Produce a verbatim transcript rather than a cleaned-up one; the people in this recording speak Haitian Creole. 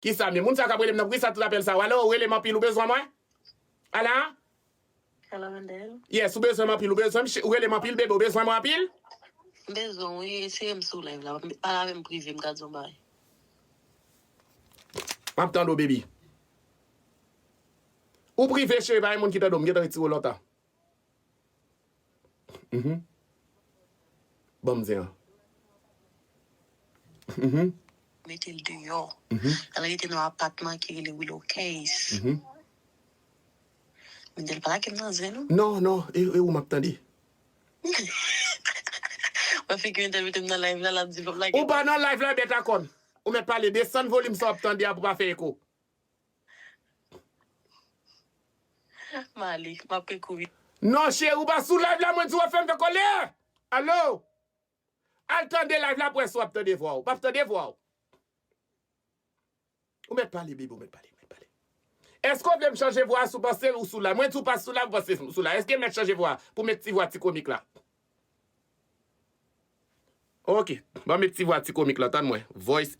Kisa m ye? Moun sa k ap rele m nan, poukisa tout apèl sa yo? Alo, ou rele m anpil, ou bezwen mwen? Ala? Hello, Wendell. Yes, ou bezwen m anpil, ou bezwen m, ou rele m anpil, bebe, ou bezwen mwen anpil? M bezwen w, wi, eseye m sou live la. Pale avè m prive, m ka di w bagay. M ap tande w, baby. Ou prive, cheri, pa gen moun ki tande w, m gentan retire w lontan. Mhm. Ban m di an. Mhm. Mete l deyò. Mhm. Al rete nan apatman ki rele Willow Case. Mhm. Wendell pa lage m nan zen, non. Non, non, e, e ou m ap tande. Wè figi Wendell mete m nan live la, l ap di l p ap lage m. Ou pa nan live la, bèt a kòn. Ou mèt pale, desann volim sa w ap tande a pou pa fè eko. M ale, m ap kouri. Non, cheri, ou pa sou live la, mwen di w ap fè m fè kòlè. Alo? Al tande live la pou wè si w ap tande vwa w. W ap tande vwa w. Ou mèt pale, baby, ou mèt pale, ou mèt pale. Èske w vle m chanje vwa a si w panse ou sou live? Mwen di w pa sou live, ou panse m sou live. Èske m mèt chanje vwa a pou met ti vwa ti komik la? Ok, ban m met ti vwa ti komik la, tann mwen. Voice